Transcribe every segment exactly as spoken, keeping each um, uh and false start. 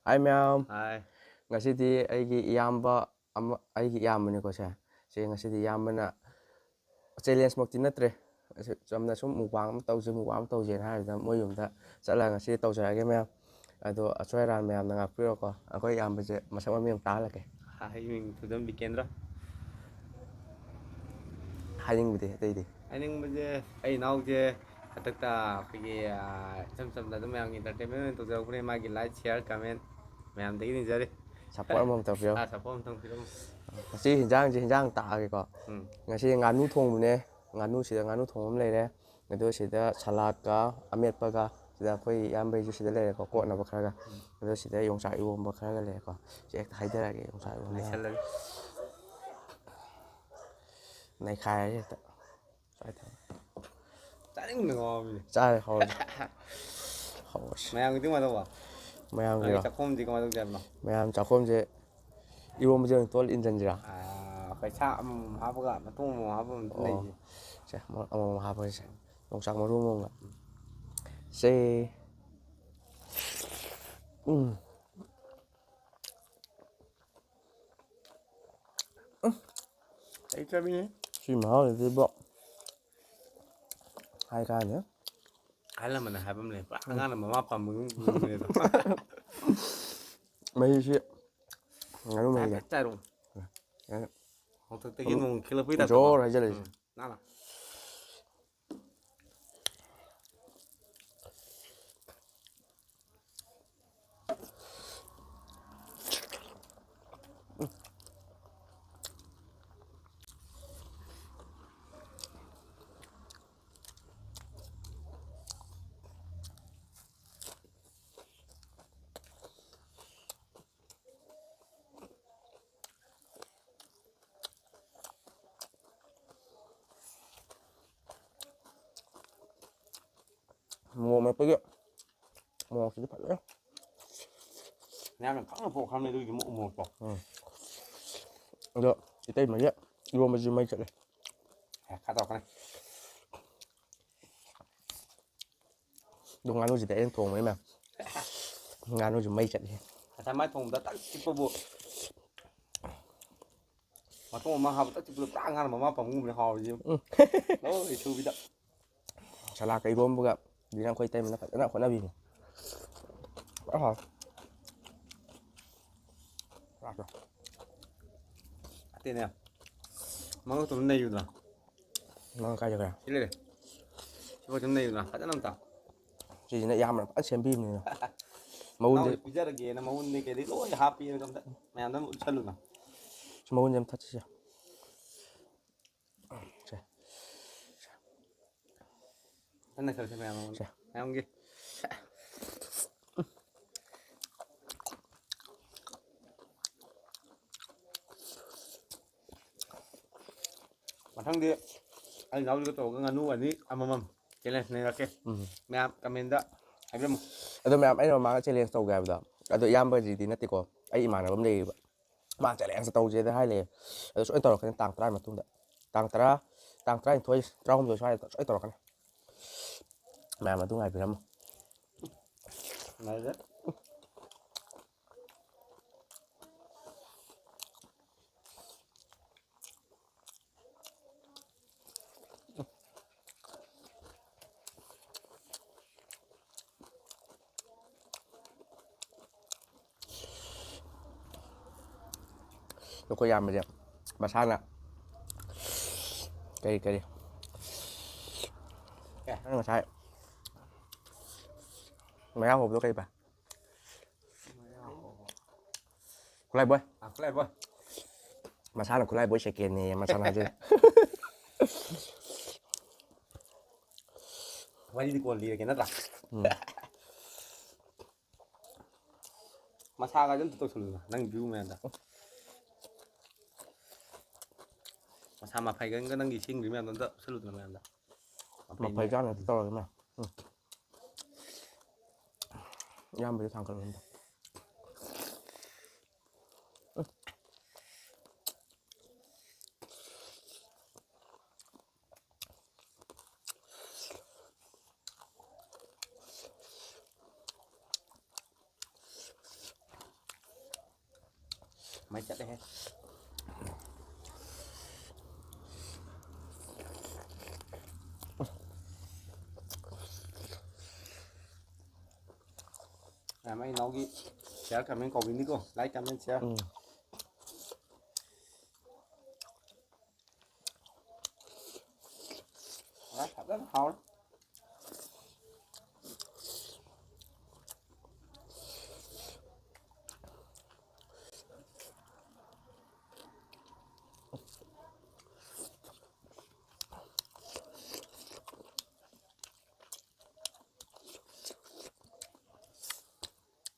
ꯍꯥꯏ ꯃꯌꯥꯝ, ꯍꯥꯏ꯫ ꯉꯁꯤꯗꯤ ꯑꯩꯒꯤ ꯏꯌꯥꯝꯕ ꯑꯃ, ꯑꯩꯒꯤ ꯏꯌꯥꯝꯕꯅꯤꯀꯣ ꯁꯦ꯫ ꯁꯦ ꯉꯁꯤꯗꯤ ꯏꯌꯥꯝꯕꯅ ꯆꯦꯂꯦꯟꯖꯃꯛꯇꯤ ꯅꯠꯇ꯭ꯔꯦ, ꯑꯁꯤ ꯆꯝꯅ ꯁꯨꯝ ꯃꯨꯛꯕꯥꯡ ꯑꯃ ꯇꯧꯁꯦ, ꯃꯨꯛꯕꯥꯡ ꯑꯃ ꯇꯧꯁꯦꯅ ꯍꯥꯏꯕꯗ ꯃꯣꯏ ꯌꯨꯝꯗ ꯆꯠꯂꯒ ꯉꯁꯤꯗꯤ ꯇꯧꯖꯔꯛꯑꯒꯦ ꯃꯌꯥꯝ꯫ ꯑꯗꯣ ꯑꯁꯣꯏ ꯑꯔꯥꯟ ꯃꯌꯥꯝꯅ ꯉꯥꯛꯄꯤꯔꯣꯀꯣ꯫ ꯑꯩꯈꯣꯏ ꯏꯌꯥꯝꯕꯁꯦ ꯃꯁꯛ ꯃꯃꯤꯡ ꯑꯃ ꯇꯥꯍꯜꯂꯛꯀꯦ꯫ ꯑꯩꯒꯤ ꯃꯤꯡ ꯊꯨꯗꯝ ꯕꯤꯀꯦꯟꯗ꯭ꯔ꯫ ꯍꯥꯏꯅꯤꯡꯕꯗꯤ ꯑꯇꯩꯗꯤ? ꯍꯥꯏꯅꯤꯡꯕꯁꯦ, ꯑꯩ ꯏꯅꯥꯎꯁꯦ ꯍꯟꯗꯛꯇ ꯑꯩꯈꯣꯏꯒꯤ, ꯑꯥ, ꯏꯆꯝ ꯆꯝꯅ ꯑꯗꯨꯝ ꯃꯌꯥꯝꯒꯤ entertainment ꯑꯣꯏꯅ ꯇꯧꯖꯔꯛꯄꯅꯦ꯫ ꯃꯥꯒꯤ like, share, comment ꯃꯌꯥꯝꯗꯒꯤ ꯅꯤꯖꯔꯤ꯫ Support ꯑꯃꯃꯝ ꯇꯧꯕꯤꯔꯣ꯫ ꯑꯥ, support ꯑꯃꯇꯪ ꯄꯤꯔꯝꯃꯣ꯫ ꯉꯁꯤ ꯍꯤꯟꯖꯥꯡꯁꯦ, ꯍꯤꯟꯖꯥꯡ ꯇꯥꯛꯑꯒꯦꯀꯣ꯫ ꯎꯝ꯫ ꯉꯁꯤ ꯉꯥꯅꯨ ꯊꯣꯡꯕꯅꯦ꯫ ꯉꯥꯅꯨꯁꯤꯗ ꯉꯥꯅꯨ ꯊꯣꯡꯕ ꯑꯃ ꯂꯩꯔꯦ꯫ ꯑꯗꯣ ꯁꯤꯗ ꯁꯂꯥꯗꯀ ꯑꯃꯦꯠꯄꯒ, ꯁꯤꯗ ꯑꯩꯈꯣꯏ ꯏꯌꯥꯝꯕꯩꯁꯨ ꯁꯤꯗ ꯂꯩꯔꯦꯀꯣ, ꯀꯣꯠꯅꯕ ꯈꯔꯒ꯫ ꯑꯗꯣ ꯁꯤꯗ ꯌꯣꯡꯆꯥꯛ ꯏꯔꯣꯝꯕ ꯈꯔꯒ ꯂꯩꯔꯦꯀꯣ꯫ ꯁꯤ ꯍꯦꯛꯇ ꯍꯥꯏꯗꯔꯛꯑꯒꯦ, ꯌꯣꯡꯆꯥꯛ ꯏꯔꯣꯝꯕ꯫ ꯅꯩꯁꯜꯂꯒꯦ꯫ ꯅꯩꯈꯥꯏꯔꯒꯦ ꯍꯦꯛꯇ꯫ ꯁ꯭ꯋꯥꯏꯗ꯫ ꯆꯥꯅꯤꯡꯕꯅ ꯉꯥꯎꯔꯕꯅꯦ꯫ ꯆꯥꯔꯦ, ꯍꯥꯎꯔꯦ꯫ ꯍꯥꯎꯔꯦ꯫ ꯃꯌꯥꯝꯒꯤꯗꯤ ꯀꯃꯥꯏꯅ ꯇꯧꯕ? ꯃꯌꯥꯝꯒꯤꯔꯣ? ꯃꯌꯥꯝꯒꯤ ꯆꯥꯛꯈꯣꯝꯗꯤ ꯀꯃꯥꯏꯅ ꯇꯧꯒꯦ ꯍꯥꯏꯕꯅꯣ? ꯃꯌꯥꯝ ꯆꯥꯛꯈꯣꯝꯁꯦ ꯏꯔꯣꯝꯕꯁꯦ ꯑꯣꯏꯅ ꯇꯣꯠꯂ ꯏꯟꯁꯤꯟꯁꯤꯔꯥ? ꯑꯥ, ꯑꯩꯈꯣꯏ ꯁꯥ ꯑꯃꯃꯝ ꯍꯥꯞꯄꯒ, ꯃꯇꯨꯝ ꯑꯃꯃꯝ ꯍꯥꯞꯄꯒ ꯑꯗꯨꯝ ꯑꯣ꯫ ꯂꯩꯁꯦ꯫ ꯁꯦ, ꯑꯃ-, ꯑꯃꯃꯝ ꯍꯥꯞꯄꯒꯦꯁꯦ꯫ ꯌꯣꯡꯆꯥꯛ ꯃꯔꯨ ꯑꯃꯃꯝꯒ꯫ ꯁꯦ꯫ ꯎꯝ꯫ ꯂꯩꯇ꯭ꯔꯕꯤꯅꯦ꯫ ꯁꯤ ꯃꯍꯥꯎꯁꯤꯗꯤꯕꯣ꯫ ꯍꯥꯏ ꯀꯥꯟꯗ꯫ ꯑꯍꯜ ꯂꯃꯟꯅ ꯍꯥꯏꯕ ꯑꯃ ꯂꯩ, ꯄꯨꯔꯥ ꯑꯉꯥꯡꯅ ꯃꯃꯥ ꯄꯥꯝꯕꯒꯨꯝꯕꯅꯦꯗꯣ꯫ ꯃꯍꯤꯁꯤ ꯉꯥꯅꯨ ꯃꯍꯤꯁꯦ꯫ ꯍꯥꯏꯐꯦꯠ ꯆꯥꯏꯔꯣ꯫ ꯌꯥꯅꯤ꯫ ꯃꯊꯛꯇꯒꯤ ꯅꯣꯡ ꯈꯤꯛꯂꯛꯄꯒꯤ type ꯖꯣꯔ ꯇꯧꯕ꯫ ꯍꯥꯏꯖꯜꯂꯛꯏꯁꯦ꯫ ꯎꯝ, ꯅꯥꯟꯅ꯫ ꯃꯣꯔꯣꯛ ꯃꯦꯠꯄꯒꯤ ꯃꯣꯔꯣꯛꯁꯤꯗꯤ ꯐꯖꯔꯦ꯫ ꯌꯥꯝꯅ ꯀꯪꯅ ꯄꯣꯛꯈ꯭ꯔꯕꯅꯦ ꯑꯗꯨꯒꯤꯗꯤ ꯃꯣ-, ꯃꯣꯔꯣꯛꯇꯣ꯫ ꯎꯝ꯫ ꯑꯗꯣ ꯏꯇꯩꯃꯒꯤ ꯏꯔꯣꯝꯕꯁꯤ ꯃꯩ ꯆꯠꯂꯦ꯫ ꯑꯦ, ꯈꯔ ꯇꯧꯔꯛꯀꯅꯤ꯫ ꯑꯗꯣ ꯉꯥꯅꯨꯁꯤꯗꯤ ꯑꯩꯅ ꯊꯣꯡꯕꯅꯤꯅ ꯉꯥꯅꯨꯁꯨ ꯃꯩ ꯆꯠꯂꯤ꯫ ꯉꯁꯥꯏ ꯃꯥꯏ ꯊꯣꯡꯕꯗ ꯇꯛ ꯆꯤꯛꯄꯕꯨ꯫ ꯃꯇꯣꯡ ꯑꯃ ꯍꯥꯞꯄ ꯇꯛ ꯆꯤꯛꯄꯗꯣ ꯄꯨꯔꯥ ꯉꯥꯅꯨ ꯃꯃꯥ ꯄꯥꯝꯒꯨꯝꯕꯅꯦ ꯍꯥꯎꯔꯤꯁꯦ꯫ ꯎꯝ꯫ ꯂꯣꯏ ꯁꯨꯕꯤꯗ꯫ ꯁꯂꯥꯗꯀ ꯏꯔꯣꯝꯕꯒ ꯑꯗꯨꯅ ꯑꯩꯈꯣꯏ ꯏꯇꯩꯃꯅ ꯐꯖꯅ ꯍꯣꯠꯅꯕꯤꯕꯅꯤ꯫ ꯑꯍꯥꯎ꯫ ꯁꯂꯥꯗꯇꯣ꯫ ꯑꯇꯩꯅꯦ꯫ ꯃꯉꯛꯇꯨꯝ ꯅꯩꯌꯨꯗꯅ꯫ ꯅꯪ ꯀꯥꯏ ꯆꯠꯈ꯭ꯔꯦ? ꯁꯤ ꯂꯩꯔꯦ꯫ ꯁꯤꯐꯥꯎ ꯁꯨꯝ ꯅꯩꯌꯨꯗꯅ꯫ ꯐꯖꯅ ꯑꯝꯇ꯫ ꯁꯤꯁꯤꯅ ꯏꯌꯥꯝꯕꯅ ꯐꯖꯅ ꯁꯦꯝꯕꯤꯕꯅꯤꯅ꯫ ꯃꯎꯟꯁꯦ ꯅꯥꯎꯁꯦ ꯄꯤꯖꯔꯒꯦꯅ ꯃꯎꯟꯗꯩ ꯀꯩꯗꯩ ꯂꯣꯏ ꯍꯥꯞꯄꯤꯅ ꯑꯝꯇ ꯃꯌꯥꯝꯗ ꯑꯃ ꯎꯠꯁꯜꯂꯨꯅ꯫ ꯁꯤ ꯃꯎꯟꯁꯦ ꯑꯃ ꯊꯛꯁꯤꯁꯦ꯫ ꯁꯦ꯫ ꯀꯟꯅ ꯆꯠꯁꯦ ꯃꯌꯥꯝ ꯑꯃ꯫ ꯁꯦ꯫ ꯃꯌꯥꯝꯒꯤ꯫ ꯃꯊꯪꯗꯤ ꯑꯩ ꯏꯅꯥꯎꯁꯤꯒ ꯇꯧꯔꯒ ꯉꯥꯅꯨ ꯑꯅꯤ ꯑꯃꯃꯝ ꯆꯦꯂꯦꯟꯖ ꯅꯩꯔꯛꯀꯦ꯫ ꯎꯝ꯫ ꯃꯌꯥꯝ ꯀꯃꯦꯟꯗ ꯍꯥꯏꯕꯤꯔꯝꯃꯨ꯫ ꯑꯗꯣ ꯃꯌꯥꯝ, ꯑꯩꯅ ꯃꯃꯥꯡꯗ ꯆꯦꯂꯦꯟꯖ ꯇꯧꯒꯦ ꯍꯥꯏꯕꯗꯣ, ꯑꯗꯣ ꯏꯌꯥꯝꯕꯁꯤꯗꯤ ꯅꯠꯇꯦꯀꯣ, ꯑꯩ ꯏꯃꯥꯟꯅꯕ ꯑꯃ ꯂꯩꯌꯦꯕ, ꯃꯥ ꯆꯦꯂꯦꯟꯖ ꯇꯧꯁꯦꯗ ꯍꯥꯏ ꯂꯩꯌꯦ꯫ ꯑꯗꯣ ꯁꯣꯏꯅ ꯇꯧꯔꯛꯀꯅꯤ ꯇꯥꯡ ꯇꯔꯥ ꯃꯇꯨꯡꯗ, ꯇꯥꯡ ꯇꯔꯥ, ꯇꯥꯡ ꯇꯔꯥꯅꯤꯊꯣꯏ, ꯇꯔꯥꯍꯨꯝꯗꯣꯏ ꯁ꯭ꯋꯥꯏꯗ ꯁꯣꯏꯅ ꯇꯧꯔꯛꯀꯅꯤ꯫ ꯃꯌꯥꯝ ꯑꯗꯨ ꯉꯥꯏꯕꯤꯔꯝꯃꯣ꯫ ꯉꯥꯏꯔꯦ꯫ ꯑꯩꯈꯣꯏ ꯏꯌꯥꯝꯕꯁꯦ ꯃꯁꯥꯅ ꯀꯔꯤ ꯀꯔꯤ ꯑꯦ꯫ ꯅꯪ ꯉꯁꯥꯏ ꯃꯌꯥ ꯍꯣꯕꯗꯣ ꯀꯩꯕ? ꯈꯨꯠꯂꯥꯏꯕꯣꯏ꯫ ꯑ, ꯈꯨꯠꯂꯥꯏꯕꯣꯏ꯫ ꯃꯁꯥꯅ ꯈꯨꯠꯂꯥꯏꯕꯣꯏ ꯁꯦꯀꯦꯟꯅꯦ ꯃꯁꯥꯅ ꯍꯥꯏꯖꯔꯤ꯫ ꯋꯥꯔꯤꯗꯤ ꯀꯣꯟ ꯂꯤꯔꯒꯦ ꯅꯠꯇ꯭ꯔꯥ? ꯎꯝ꯫ ꯃꯁꯥꯒ ꯑꯗꯨꯝ ꯇꯧꯁꯜꯂꯨꯅ, ꯅꯪ ꯚ꯭ꯌꯨ ꯃꯌꯥꯝꯗ꯫ ꯃꯁꯥ ꯃꯐꯩꯒꯟꯒ ꯅꯪꯒꯤ ꯁꯤꯡꯂꯤ ꯃꯌꯥꯝꯗꯣ ꯑꯝꯇ ꯎꯠꯁꯜꯂꯨꯗꯅ ꯃꯌꯥꯝꯗ꯫ ꯃꯐꯩ ꯃꯐꯩ ꯆꯥꯅ ꯇꯧꯔꯒꯅꯦ꯫ ꯎꯝ꯫ ꯏꯌꯥꯝꯕꯁꯨ ꯊꯥꯡꯒꯠꯂꯣ ꯑꯝꯇ꯫ ꯃꯩ ꯆꯠꯂꯦꯍꯦ꯫ ꯃꯌꯥꯝ ꯑꯩ ꯏꯅꯥꯎꯒꯤ share comment ꯀꯧꯕꯤꯅꯤꯀꯣ, like comment share꯫ ꯎꯝ꯫ ꯐꯖꯅ ꯍꯥꯎꯔꯦ꯫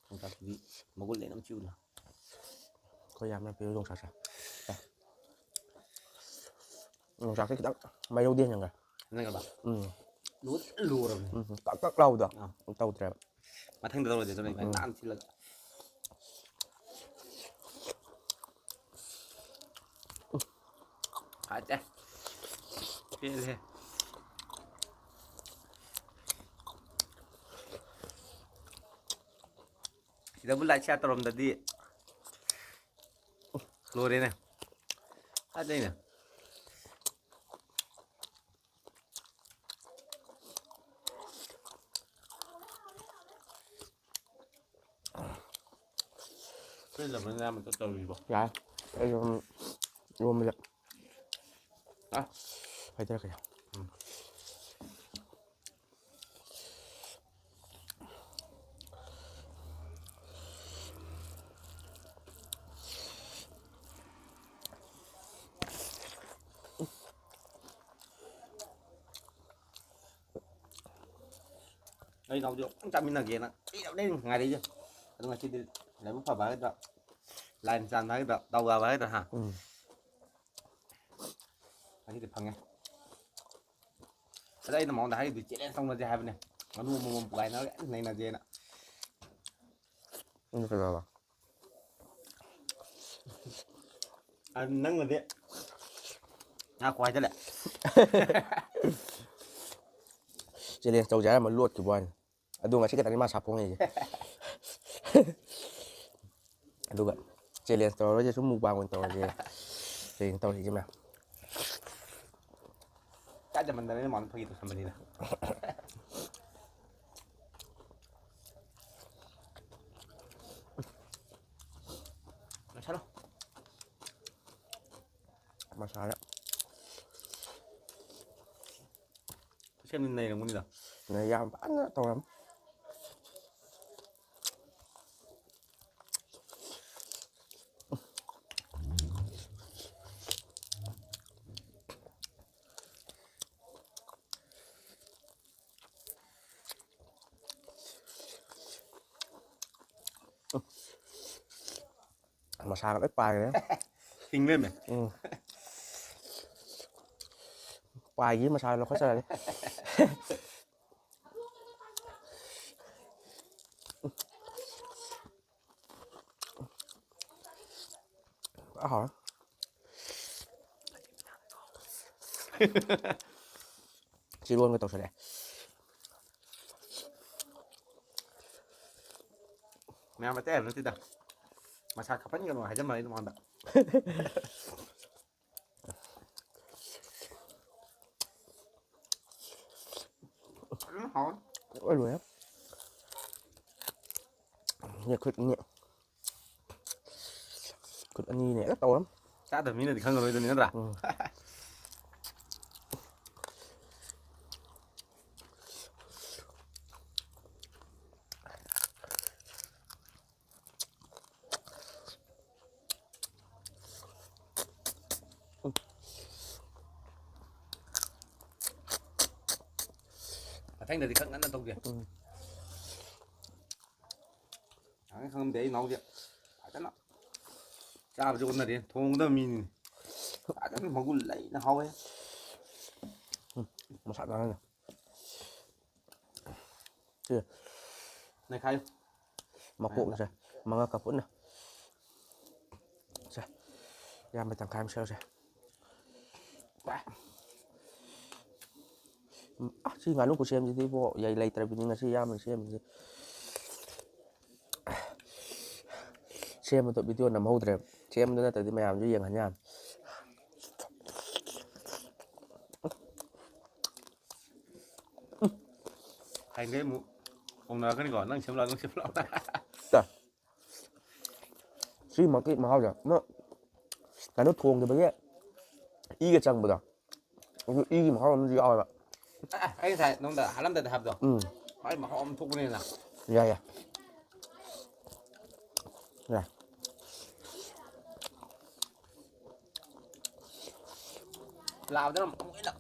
ꯌꯣꯡꯆꯥꯛꯁꯤꯗꯤ ꯃꯒꯨꯟ ꯂꯩꯅ ꯑꯃ ꯆꯤꯛꯎꯅ꯫ ꯑꯩꯈꯣꯏ ꯌꯥꯝꯅ ꯄꯤꯔꯨ ꯌꯣꯡꯆꯥꯛꯁꯦ꯫ ꯌꯣꯡꯆꯥꯛꯁꯦ ꯈꯤꯇꯪ ꯃꯩꯔꯧꯗꯤ ꯍꯦꯟꯖꯤꯟꯈ꯭ꯔꯦ꯫ ꯅꯪꯒꯗ? ꯎꯝ꯫ ꯂꯨ-, ꯂꯨꯔꯕꯅꯦ꯫ ꯎꯝ, ꯀꯛ ꯀꯛ ꯂꯥꯎꯕꯗꯣ ꯑꯥ꯫ ꯇꯧꯗ꯭ꯔꯦꯕ꯫ ꯃꯊꯪꯗ ꯇꯧꯔꯁꯦ ꯑꯗꯨꯅ ꯎꯝ꯫ ꯅꯥꯟ ꯊꯤꯜꯂꯒ꯫ ꯐꯖꯩ꯫ ꯄꯦꯜꯂꯦ꯫ ꯁꯤꯗꯕꯨ light share ꯇꯧꯔꯝꯗꯗꯤ ꯂꯣꯏꯔꯦꯅꯦ꯫ ꯐꯖꯩꯅꯦ꯫ ꯄꯦꯜꯂꯕꯅꯤꯅ ꯑꯃꯇ ꯇꯧꯔꯤꯕꯣ꯫ ꯌꯥꯔꯦ꯫ ꯑꯩ ꯁꯨꯝ ꯏꯔꯣꯝꯕꯁꯦ꯫ ꯑ꯫ ꯍꯥꯏꯊꯔꯛꯀꯦ꯫ ꯎꯝ꯫ ꯑꯩ ꯏꯅꯥꯎꯗꯤ ꯑꯃꯨꯛꯇꯪ ꯆꯥꯃꯤꯟꯅꯒꯦꯅ ꯀꯨꯏꯔꯕꯅꯦ ꯉꯥꯏꯔꯛꯏꯁꯦ꯫ ꯑꯗꯣ ꯉꯁꯤꯗꯤ ꯂꯥꯏꯕꯛ ꯐꯕ ꯍꯥꯏꯒꯗ꯭ꯔꯥ, line ꯆꯥꯟꯕ ꯍꯥꯏꯒꯗ꯭ꯔꯥ, ꯗꯥꯎ ꯌꯥꯕ ꯍꯥꯏꯒꯗ꯭ꯔꯥ, ꯍꯥ? ꯎꯝ꯫ ꯉꯁꯤꯗꯤ ꯐꯪꯉꯦ꯫ ꯑꯗ ꯑꯩꯅ ꯃꯉꯣꯟꯗ ꯍꯥꯏꯔꯤꯗꯨ challenge ꯇꯧꯅꯁꯦ ꯍꯥꯏꯕꯅꯦ꯫ ꯉꯥꯅꯨ ꯑꯃꯃꯝ ꯄꯨꯒꯥꯏꯅꯔꯒ ꯅꯩꯅꯁꯦꯅ꯫ ꯎꯝ, ꯀꯩꯗꯧꯔꯕ? ꯑ, ꯅꯪꯅꯗꯤ ꯉꯥ ꯈ꯭ꯋꯥꯏꯗ ꯂꯩ꯫ Challenge ꯇꯧꯁꯦ ꯍꯥꯏꯔꯝꯃ ꯂꯣꯠꯈꯤꯕ ꯋꯥꯅꯤ꯫ ꯑꯗꯨ ꯉꯁꯤ ꯈꯛꯇꯅꯤ ꯃꯥ ꯁꯥꯐꯣꯡꯉꯤꯁꯦ꯫ ꯑꯗꯨꯒ ꯆꯦꯂꯦꯟꯖ ꯇꯧꯔꯔꯣꯏꯁꯦ, ꯁꯨꯝ ꯃꯨꯛꯕꯥꯡ ꯑꯣꯏꯅ ꯇꯧꯔꯁꯦ꯫ ꯀꯩꯅꯣ ꯇꯧꯔꯤꯁꯦ ꯃꯌꯥꯝ꯫ ꯀꯥꯏꯗ ꯃꯟꯗꯅ ꯑꯩꯅ ꯃꯥꯅ ꯐꯥꯒꯤ ꯇꯧꯁꯟꯕꯅꯤꯗ꯫ ꯂꯣꯏꯁꯜꯂꯣ꯫ ꯃꯁꯥꯂꯥ꯫ ꯈꯨꯠꯁꯦꯝꯗꯤ ꯅꯩꯔꯝꯒꯅꯤꯗ꯫ ꯅꯩ ꯌꯥꯝ ꯐꯖꯅ ꯇꯧꯔꯝꯃꯤ꯫ ꯃꯁꯥꯒ ꯂꯣꯏ ꯄꯥꯏꯈ꯭ꯔꯦ꯫ ꯍꯤꯡ ꯂꯩꯔꯝꯃꯦ꯫ ꯎꯝ꯫ ꯄꯥꯏꯈꯤ ꯃꯁꯥ ꯂꯧꯈꯠꯆꯔꯒꯦ꯫ ꯑꯍꯥꯎ꯫ ꯆꯤꯔꯣꯟꯒ ꯇꯧꯁꯜꯂꯛꯑꯦ꯫ ꯃꯌꯥꯝ ꯑꯇꯩ ꯍꯥꯏꯕ ꯅꯠꯇꯦꯗ꯫ ꯃꯁꯥ ꯈꯞꯍꯟꯒꯅꯨ ꯍꯥꯏꯖꯟꯕ ꯑꯩ ꯅꯉꯣꯟꯗ꯫ ꯐꯖꯅ ꯍꯥꯎꯋꯦ꯫ ꯂꯣꯏ ꯂꯣꯏꯔꯦ꯫ ꯁꯤ ꯈꯨꯠ ꯑꯅꯤ꯫ ꯈꯨꯠ ꯑꯅꯤꯅꯦ ꯍꯦꯛꯇ ꯇꯧꯔꯝ꯫ ꯆꯥꯗꯕ ꯃꯤꯅꯗꯤ ꯈꯪꯉꯔꯣꯏꯗꯨꯅꯤ ꯅꯠꯇ꯭ꯔꯥ? ꯎꯝ꯫ ꯃꯊꯪꯗꯗꯤ ꯈꯔ ꯉꯟꯅ ꯇꯧꯒꯦ꯫ ꯎꯝ꯫ ꯈꯪꯉꯦ ꯈꯪꯉꯝꯗꯦ ꯑꯩ ꯏꯅꯥꯎꯗꯤ ꯐꯖꯅ ꯆꯥꯕꯁꯦ ꯑꯣꯟꯅꯔꯦ꯫ ꯊꯣꯡꯒꯗꯕ ꯃꯤꯅꯤꯅꯦ꯫ ꯐꯖꯅ ꯃꯒꯨꯟ ꯂꯩꯅ ꯍꯥꯎꯋꯦ꯫ ꯎꯝ, ꯃꯁꯥ ꯅꯥꯟꯅ꯫ ꯁꯤ ꯅꯩꯈꯥꯏꯌꯨ꯫ ꯃꯀꯣꯛꯁꯦ ꯃꯉꯛꯀ ꯄꯨꯟꯅ꯫ ꯁꯦ, ꯏꯌꯥꯝꯕ ꯇꯪꯈꯥꯏ ꯑꯃ ꯁꯦꯠꯂꯁꯦ꯫ ꯎꯝ, ꯑ, ꯁꯤ ꯉꯥꯅꯨ ꯈꯨꯁꯦꯝꯁꯤꯗꯤ ꯏꯕꯣ, ꯌꯥꯏ ꯂꯩꯇ꯭ꯔꯕꯤꯅꯤ ꯉꯁꯤ ꯏꯌꯥꯝꯕꯅ ꯁꯦꯝꯃꯤꯁꯦ꯫ ꯁꯦꯝꯕꯗꯣ ꯚꯤꯗꯤꯑꯣ ꯅꯝꯍꯧꯗ꯭ꯔꯦ꯫ ꯁꯦꯝꯕꯗꯣ ꯅꯠꯇ꯭ꯔꯗꯤ ꯃꯌꯥꯝꯁꯨ ꯌꯦꯡꯍꯟ ꯌꯥꯕꯅꯤ꯫ ꯍꯌꯦꯡꯗꯩ ꯑꯃꯨꯛ ꯍꯣꯡꯅꯔꯛꯀꯅꯤꯀꯣ, "ꯅꯪ ꯁꯦꯝꯂꯛꯑꯣ, ꯅꯪ ꯁꯦꯝꯂꯛꯑꯣ"꯫ ꯁꯤꯃꯛꯀꯤ ꯃꯍꯥꯎꯁꯦ ꯑꯃ ꯀꯩꯅꯣ ꯊꯣꯡꯈꯤꯕꯒꯤ ꯏꯒ ꯆꯪꯕꯗꯣ, ꯑꯗꯨ ꯏꯒꯤ ꯃꯍꯥꯎ ꯑꯃꯁꯨ ꯌꯥꯎꯋꯦꯕ꯫ ꯑꯦ, ꯑꯩ ꯉꯁꯥꯏ ꯅꯉꯣꯟꯗ ꯍꯥꯠꯂꯝꯗꯥꯏꯗ ꯍꯥꯏꯕꯗꯣ꯫ ꯎꯝ꯫ ꯃꯥꯏ ꯃꯍꯥꯎ ꯑꯃ ꯊꯣꯛꯄꯅꯤꯅ꯫ ꯌꯥꯏ, ꯌꯥꯏ꯫ ꯌꯥꯏ꯫ ꯂꯥꯕꯗꯅ ꯑꯃꯨꯛ ꯍꯦꯟꯅ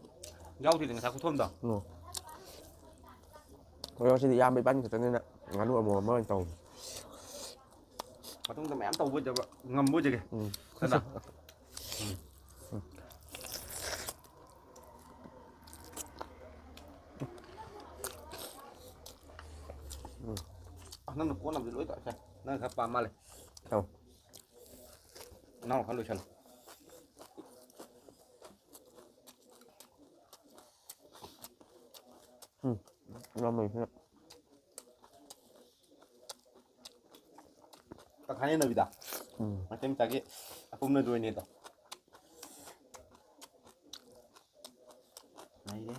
ꯌꯥꯎꯗꯦꯗ ꯉꯁꯥꯏ ꯈꯨꯊꯣꯝꯗꯣ꯫ ꯎꯝ꯫ ꯑꯗꯣ ꯉꯁꯤꯗꯤ ꯏꯌꯥꯝꯕ ꯏꯕꯥꯅꯤ ꯈꯛꯇꯅꯤꯅ ꯉꯥꯅꯨ ꯑꯃꯣꯝ ꯑꯃ ꯑꯣꯏꯅ ꯇꯧꯔꯦ꯫ ꯃꯇꯨꯡꯗ ꯃꯌꯥꯝ ꯇꯧꯕ ꯑꯣꯏꯖꯕ, ꯉꯝꯕ ꯑꯣꯏꯖꯒꯦ꯫ ꯎꯝ꯫ ꯅꯠꯇ꯭ꯔꯥ? ꯎꯝ꯫ ꯎꯝ꯫ ꯑ, ꯅꯪꯅ ꯀꯣꯟꯅꯕꯗꯤ ꯂꯣꯏ ꯇꯧꯔꯁꯦ꯫ ꯅꯪ ꯈꯔ ꯄꯥꯝ ꯃꯥꯜꯂꯦ꯫ ꯇꯧ꯫ ꯅꯅꯥꯎ ꯈꯔ ꯂꯣꯏꯁꯜꯂꯨ꯫ ꯎꯝ꯫ ꯌꯥꯝ ꯂꯩ ꯁꯤꯅ꯫ ꯇꯪꯈꯥꯏ ꯌꯦꯟꯅꯕꯤꯗ꯫ ꯎꯝ꯫ ꯃꯩꯇꯩ ꯃꯆꯥꯒꯤ ꯑꯄꯨꯝꯅꯗꯣꯏꯅꯦꯗꯣ꯫ ꯂꯩꯔꯦ꯫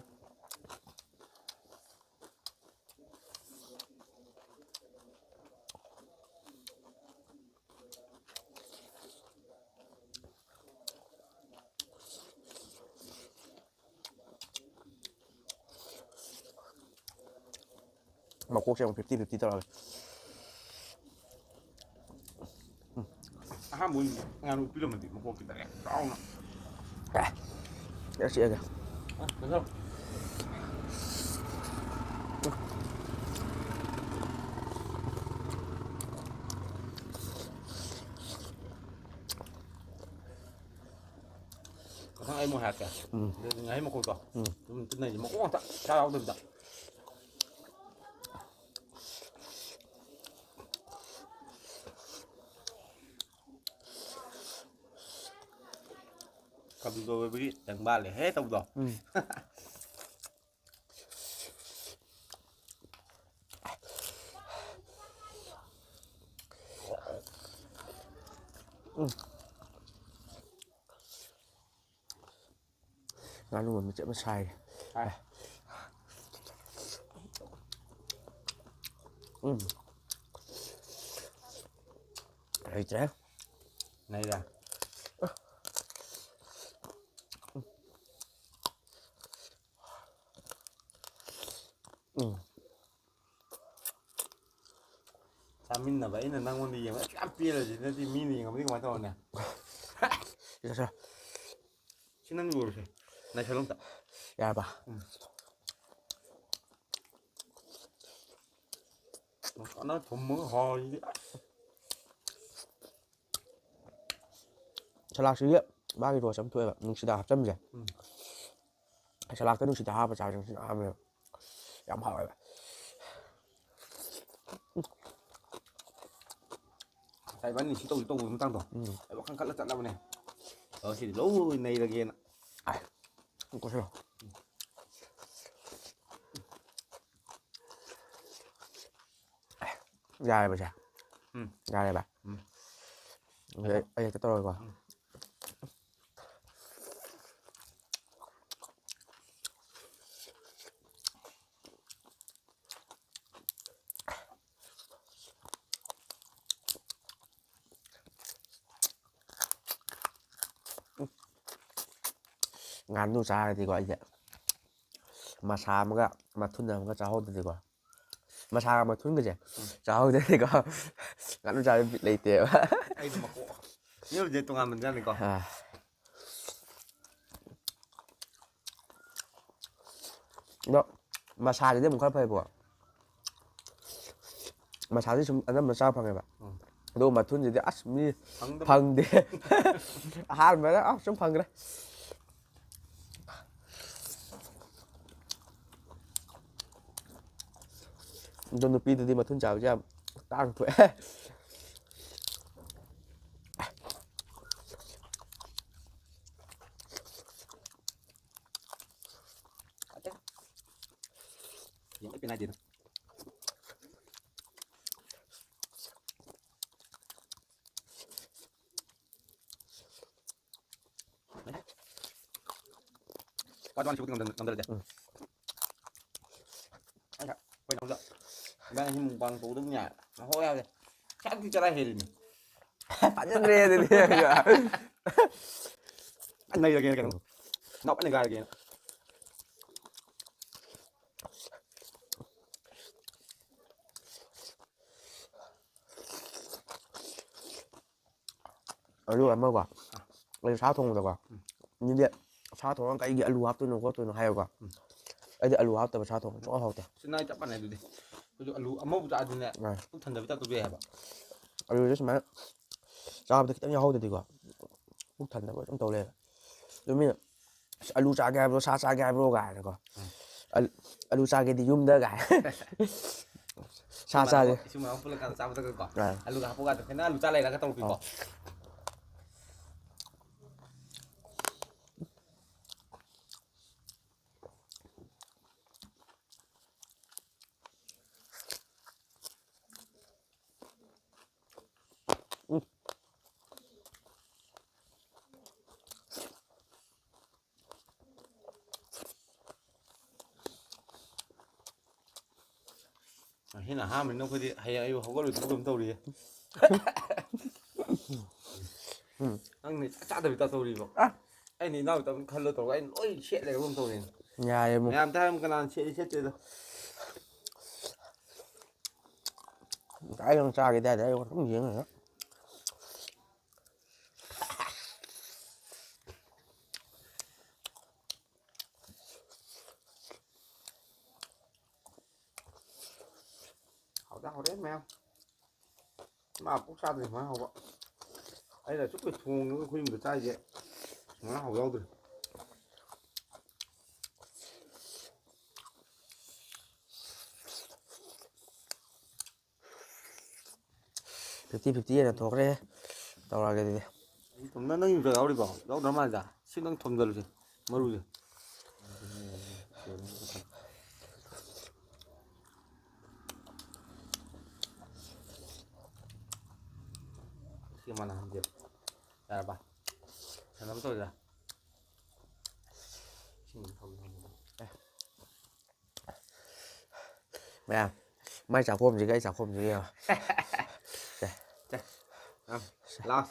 ꯃꯀꯣꯛꯁꯦ ꯑꯃꯨꯛ fifty fifty ꯇꯧꯔꯒꯦ꯫ ꯑꯍꯥꯟꯕ ꯑꯣꯏꯅ ꯉꯥꯅꯨ ꯄꯤꯔꯝꯃꯗꯤ ꯃꯀꯣꯛ ꯈꯤꯇꯪ ꯌꯥꯝ ꯆꯥꯎꯅ꯫ ꯑꯦ, ꯌꯥ ꯆꯤꯛꯑꯒꯦ꯫ ꯑ, ꯀꯩꯅꯣ꯫ ꯃꯊꯪ ꯑꯩ ꯑꯃꯨꯛ ꯍꯥꯏꯔꯛꯀꯦ꯫ ꯎꯝ꯫ ꯑꯗꯨꯗꯤ ꯉꯥꯍꯩ ꯃꯀꯣꯛꯇꯣ꯫ ꯎꯝ꯫ ꯑꯗꯨꯝ ꯇꯤꯟꯅꯩꯁꯦ ꯃꯀꯣꯛ ꯉꯥꯛꯇ ꯁꯥ ꯌꯥꯎꯗꯕꯤꯗ꯫ ꯀꯕꯤ ꯀꯣꯏꯕꯒꯤ ꯇꯪꯕꯥꯜꯂꯦ ꯍꯦ ꯇꯧꯕꯗꯣ꯫ ꯎꯝ꯫ ꯎꯝ꯫ ꯉꯥꯅꯨ ꯃꯃꯤꯠꯁꯦ ꯑꯃ ꯁꯥꯏꯔꯦ꯫ ꯁꯥꯏ꯫ ꯎꯝ꯫ ꯂꯩꯇ꯭ꯔꯦ꯫ ꯂꯩꯔꯦ꯫ ꯎꯝ꯫ ꯆꯥꯃꯤꯟꯅꯕ ꯑꯩꯅ ꯅꯪꯉꯣꯟꯗ ꯌꯦꯡꯕꯗ ꯌꯥꯝ ꯄꯦꯜꯂꯁꯤꯅꯗꯤ ꯃꯤꯅ ꯌꯦꯡꯉꯝꯃꯗꯤ ꯀꯃꯥꯏꯅ ꯇꯧꯔꯅꯤ? ꯁꯤ ꯆꯥꯁꯤꯜꯂꯣ꯫ ꯁꯤ ꯅꯪ ꯂꯣꯏꯔꯁꯦ꯫ ꯅꯩꯁꯜꯂꯣ ꯑꯝꯇ꯫ ꯌꯥꯔꯕ? ꯎꯝ꯫ ꯃꯁꯥꯅ ꯊꯨꯝꯃꯒ ꯍꯥꯎꯔꯤꯁꯤꯗꯤ꯫ ꯁꯂꯥꯛꯁꯤꯗꯤ ꯃꯥꯒꯤ ꯔꯣꯁ ꯑꯃ ꯊꯣꯛꯑꯦꯕ, ꯅꯨꯡꯁꯤꯗꯥꯛ ꯍꯥꯞꯆꯟꯕꯁꯦ꯫ ꯎꯝ꯫ ꯁꯂꯥꯛꯇ ꯅꯨꯡꯁꯤꯗꯥꯛ ꯍꯥꯞꯄ ꯆꯥꯕꯁꯦ ꯉꯁꯤꯅ ꯑꯍꯥꯟꯕꯅꯦꯕ꯫ ꯌꯥꯝ ꯍꯥꯎꯋꯦꯕ꯫ ꯉꯁꯥꯏ ꯏꯕꯥꯅꯤ ꯁꯤ ꯇꯧꯁꯤ ꯇꯧꯕ ꯃꯇꯥꯡꯗꯣ, ꯎꯝ꯫ ꯑꯩ ꯋꯥꯈꯜ ꯈꯜꯂ ꯆꯠꯂꯕꯅꯦ꯫ ꯑꯗꯣ ꯁꯤꯗꯤ ꯂꯣꯏ ꯅꯩꯔꯒꯦꯅ꯫ ꯑꯥꯏ, ꯀꯣꯠꯁꯜꯂꯣ꯫ ꯌꯥꯔꯦꯕ ꯁꯦ? ꯎꯝ꯫ ꯌꯥꯔꯦꯕ? ꯎꯝ꯫ ꯑꯗꯨꯗꯤ ꯑꯩ, ꯑꯩ ꯍꯦꯛꯇ ꯇꯧꯔꯒꯦꯀꯣ꯫ ꯎꯝ꯫ ꯉꯥꯅꯨ ꯆꯥꯔꯗꯤꯀꯣ ꯑꯩꯁꯦ ꯃꯁꯥ ꯑꯃꯒ ꯃꯊꯨꯟ ꯑꯃꯒ ꯆꯥꯍꯧꯗ꯭ꯔꯗꯤꯀꯣ, ꯃꯁꯥꯒ ꯃꯊꯨꯟꯒꯁꯦ ꯎꯝ꯫ ꯆꯥꯍꯧꯗ꯭ꯔꯗꯤꯀꯣ ꯉꯥꯅꯨ ꯆꯥꯕ ꯕꯤꯠ ꯂꯩꯇꯦꯕ꯫ ꯑꯩꯗꯤ ꯃꯀꯣꯛ꯫ ꯃꯤ ꯍꯧꯖꯤꯛ ꯇꯣꯉꯥꯟꯕ ꯏꯟꯖꯥꯡꯅꯤꯀꯣ꯫ ꯑꯥ꯫ ꯑꯗꯣ ꯃꯁꯥꯁꯤꯗꯤ ꯑꯃꯨꯛ ꯈꯔ ꯐꯩꯕꯀꯣ꯫ ꯃꯁꯥꯁꯤ ꯁꯨꯝ ꯑꯅꯝꯕꯅ ꯆꯥꯕ ꯐꯪꯉꯦꯕ꯫ ꯎꯝ꯫ ꯑꯗꯨꯒ ꯃꯊꯨꯟꯁꯤꯗꯤ ꯑꯁ ꯃꯤ ꯐꯪꯗꯕ꯫ ꯐꯪꯗꯦ꯫ ꯑꯍꯥꯟꯕꯗ ꯑꯁ ꯁꯨꯝ ꯐꯪꯈ꯭ꯔꯦ꯫ ꯑꯗꯣ ꯅꯨꯄꯤꯗꯨꯗꯤ ꯃꯊꯨꯟ ꯆꯥꯕꯁꯦ ꯌꯥꯝ ꯇꯥꯡ ꯊꯣꯛꯑꯦ꯫ ꯌꯦꯡꯕ ꯄꯦꯟꯅꯥꯏꯗꯦꯗ꯫ ꯄꯥꯔꯠ ꯋꯥꯟ ꯁꯤꯕꯨꯗꯤ ꯉꯝꯗ-, ꯉꯝꯗ ꯂꯩꯇꯦ꯫ ꯎꯝ꯫ ꯑꯩꯅ ꯑꯩꯈꯣꯏ ꯅꯥꯎꯗ ꯏꯕꯥꯅꯤ ꯍꯤꯡ ꯃꯨꯛꯕꯥꯡ ꯇꯧꯒꯗꯕꯅꯤ ꯍꯥꯏ꯫ ꯉꯥꯏꯍꯧ ꯌꯥꯗꯦ꯫ ꯆꯥꯛꯇꯤ ꯆꯔꯥ ꯍꯦꯜꯂꯤꯅꯤ꯫ ꯐꯖꯗ꯭ꯔꯦ ꯑꯗꯨꯗꯤ꯫ ꯅꯩꯔꯒꯦꯅ ꯀꯩꯅꯣ꯫ ꯅꯥꯎ ꯅꯩꯒꯥꯏꯔꯒꯦꯅ꯫ ꯑꯗꯨꯒ ꯑꯃꯀꯣ, ꯑꯩ ꯁꯥ ꯊꯣꯡꯕꯗꯀꯣ, ꯎꯝ꯫ ꯃꯤꯗꯤ ꯁꯥ ꯊꯣꯡꯉꯒ ꯀꯩꯒꯤ ꯑꯂꯨ ꯍꯥꯞꯇꯣꯏꯅꯣ ꯈꯣꯠꯇꯣꯏꯅꯣ ꯍꯥꯏꯌꯦꯀꯣ꯫ ꯎꯝ꯫ ꯑꯩꯗꯤ ꯑꯂꯨ ꯍꯥꯞꯇꯕ ꯁꯥ ꯊꯣꯡꯕ ꯁꯨꯡꯍꯥꯎ ꯍꯥꯎꯇꯦ꯫ ꯁꯤ ꯅꯥꯏ ꯆꯞ ꯃꯥꯟꯅꯩ ꯑꯗꯨꯗꯤ꯫ ꯑꯩꯈꯣꯏꯁꯨ ꯑꯂꯨ ꯑꯃꯐꯥꯎ ꯆꯥꯗꯤꯅꯦ, ꯑꯥ꯫ ꯄꯨꯛ ꯊꯟꯗꯕꯩ ꯇꯥꯏꯞ ꯇꯧꯖꯩ ꯍꯥꯏꯕ꯫ ꯑꯂꯨꯁꯦ ꯁꯨꯃꯥꯏꯅ ꯆꯥꯕꯗ ꯈꯤꯇꯪ ꯌꯥꯎꯍꯧꯗꯗꯤꯀꯣ, ꯄꯨꯛ ꯊꯟꯗꯕ ꯑꯗꯨꯝ ꯇꯧ ꯂꯩꯌꯦꯕ꯫ ꯑꯗꯨ ꯃꯤꯅ, "ꯑꯁ, ꯑꯂꯨ ꯆꯥꯒꯦ ꯍꯥꯏꯕ꯭ꯔꯣ, ꯁꯥ ꯆꯥꯒꯦ ꯍꯥꯏꯕ꯭ꯔꯣ?" ꯀꯥꯏꯅꯀꯣ꯫ ꯎꯝ꯫ "ꯑꯂꯨ, ꯑꯂꯨ ꯆꯥꯒꯦꯗꯤ ꯌꯨꯝꯗ" ꯀꯥꯏ꯫ ꯁꯥ ꯆꯥꯁꯦ꯫ ꯏꯁꯨ ꯃꯌꯥꯝ ꯄꯨꯜꯂꯀꯥꯟꯗ ꯆꯥꯕꯗꯒꯀꯣ꯫ ꯑꯥ꯫ ꯑꯂꯨꯒ ꯍꯥꯞꯄꯨ ꯀꯥꯟꯗ ꯈꯦꯠꯅ ꯑꯂꯨ ꯆꯥ ꯂꯩꯔꯒ ꯇꯧꯔꯛꯄꯤꯀꯣ꯫ ꯑꯥ꯫ ꯎꯝ꯫ ꯉꯁꯤꯅ ꯑꯍꯥꯟꯕꯅꯤꯅ ꯑꯩꯈꯣꯏꯗꯤ ꯍꯌꯦꯡ ꯑꯌꯨꯛ ꯍꯧꯒꯠꯂꯣꯏꯗꯕ ꯑꯗꯨꯝ ꯇꯧꯔꯤꯌꯦ꯫ ꯎꯝ꯫ ꯅꯪꯅ ꯏꯆꯥ ꯆꯥꯗꯕꯤ ꯇꯥ ꯇꯧꯔꯤꯕꯣ? ꯑ꯫ ꯑꯩꯅ ꯏꯅꯥꯎ ꯇꯧꯅꯤ ꯈꯜꯂ ꯇꯧꯔꯒ ꯑꯩꯅ ꯂꯣꯏ ꯁꯦꯠ ꯂꯩꯔꯕ ꯑꯗꯨꯝ ꯇꯧꯔꯤꯅꯦ꯫ ꯌꯥꯔꯦ ꯏꯕꯨꯡ꯫ ꯃꯌꯥꯝ ꯇꯥꯏ ꯍꯥꯏꯕ ꯀꯅꯥꯅ ꯁꯦꯠꯂꯤ ꯁꯦꯠꯇꯦꯗꯣ꯫ ꯉꯁꯥꯏ ꯅꯪ ꯆꯥꯒꯦꯗꯤ ꯍꯥꯏꯗꯦ ꯑꯩ ꯑꯗꯨꯝ ꯌꯦꯡ ꯂꯩꯔꯦ꯫ ꯍꯥꯎꯗꯤ ꯍꯥꯎꯔꯦ ꯃꯌꯥꯝ꯫ ꯃꯥ ꯄꯨꯛ ꯆꯥꯗ꯭ꯔꯤ ꯁꯨꯃꯥꯏꯅ ꯍꯥꯎꯕ꯫ ꯑꯩꯅ ꯑꯁꯨꯛ ꯀꯨꯏ ꯊꯣꯡꯉꯒ ꯑꯩꯈꯣꯏ ꯌꯨꯝꯗ ꯆꯥꯏꯁꯦ ꯁꯨꯃꯥꯏꯅ ꯍꯥꯎꯕ ꯌꯥꯎꯗ꯭ꯔꯤ꯫ Fifty fifty ꯑꯣꯏꯅ ꯊꯣꯛꯈ꯭ꯔꯦ꯫ ꯇꯧꯔꯛꯑꯒꯦ ꯑꯗꯨꯗꯤ꯫ ꯅꯪ ꯌꯣꯡꯆꯥꯛ ꯌꯥꯎꯔꯤꯕꯣ? ꯌꯥꯎꯗ꯭ꯔ ꯃꯥꯜꯂꯤꯗ꯫ ꯁꯤ ꯅꯪ ꯊꯣꯝꯖꯜꯂꯨꯁꯦ, ꯃꯔꯨꯁꯦ꯫ ꯁꯤ ꯃꯅꯥ ꯍꯟꯖꯤꯜ꯫ ꯌꯥꯔꯕ? ꯀꯩꯅꯣꯝ ꯇꯧꯔꯤꯗ꯫ ꯁꯤ ꯃꯌꯥꯝ, ꯃꯥꯏ ꯆꯥꯛꯈꯣꯝꯁꯤꯒ ꯑꯩ ꯆꯥꯛꯈꯣꯝꯁꯤꯒ ꯌꯦꯡꯉꯣ꯫ ꯂꯥꯎ꯫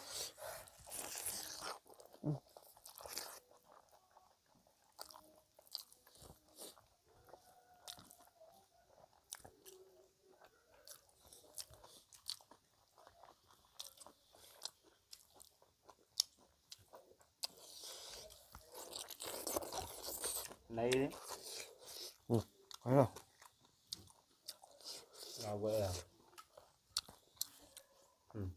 ꯅꯩꯔꯦ꯫ ꯎꯝ, ꯀꯩꯅꯣ? ꯌꯥꯎꯕ ꯌꯥꯏ꯫ ꯎꯝ꯫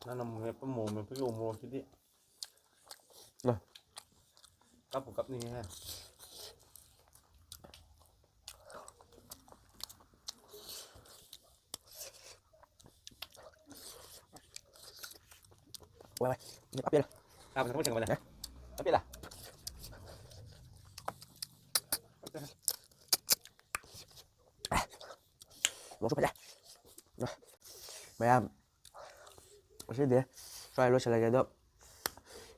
ꯅꯪꯅ ꯃꯦꯠꯄ ꯃꯣꯔꯣꯛ ꯃꯦꯠꯄꯒꯤ ꯎꯃꯣꯔꯣꯛꯁꯤꯗꯤ꯫ ꯀꯞꯄꯨ ꯀꯞꯅꯤꯡꯉꯦꯍꯦ꯫ ꯋꯥꯏ, ꯋꯥꯏ꯫ ꯅꯤꯄꯥ ꯄꯦꯜꯂꯦ꯫ ꯆꯥꯕ ꯊꯛꯄ ꯁꯦꯡꯕꯅꯦ꯫ ꯅꯤꯄꯥ ꯄꯦꯜꯂꯦ꯫ ꯃꯣꯔꯣꯛꯁꯨ ꯐꯖꯩ꯫ ꯃꯌꯥꯝ, ꯉꯁꯤꯗꯤ ꯁ꯭ꯋꯥꯏ ꯂꯣꯏꯁꯤꯜꯂꯒꯦ꯫ ꯑꯗꯣ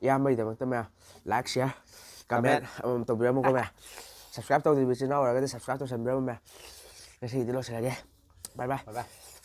ꯏꯌꯥꯝꯕꯒꯤꯗꯃꯛꯇ ꯃꯌꯥꯝ like, share, comment comment ꯑꯃꯃꯝ ꯇꯧꯕꯤꯔꯝꯃꯨꯀꯣ ꯃꯌꯥꯝ꯫ Subscribe ꯇꯧꯗ꯭ꯔꯤꯕ ꯏꯆꯤꯟ ꯏꯅꯥꯎ ꯑꯣꯏꯔꯒꯗꯤ subscribe ꯇꯧꯁꯟꯕꯤꯔꯝꯃꯨ ꯃꯌꯥꯝ꯫ ꯉꯁꯤꯒꯤꯗꯤ ꯂꯣꯏꯁꯤꯜꯂꯒꯦ꯫ Bye bye꯫ Bye bye꯫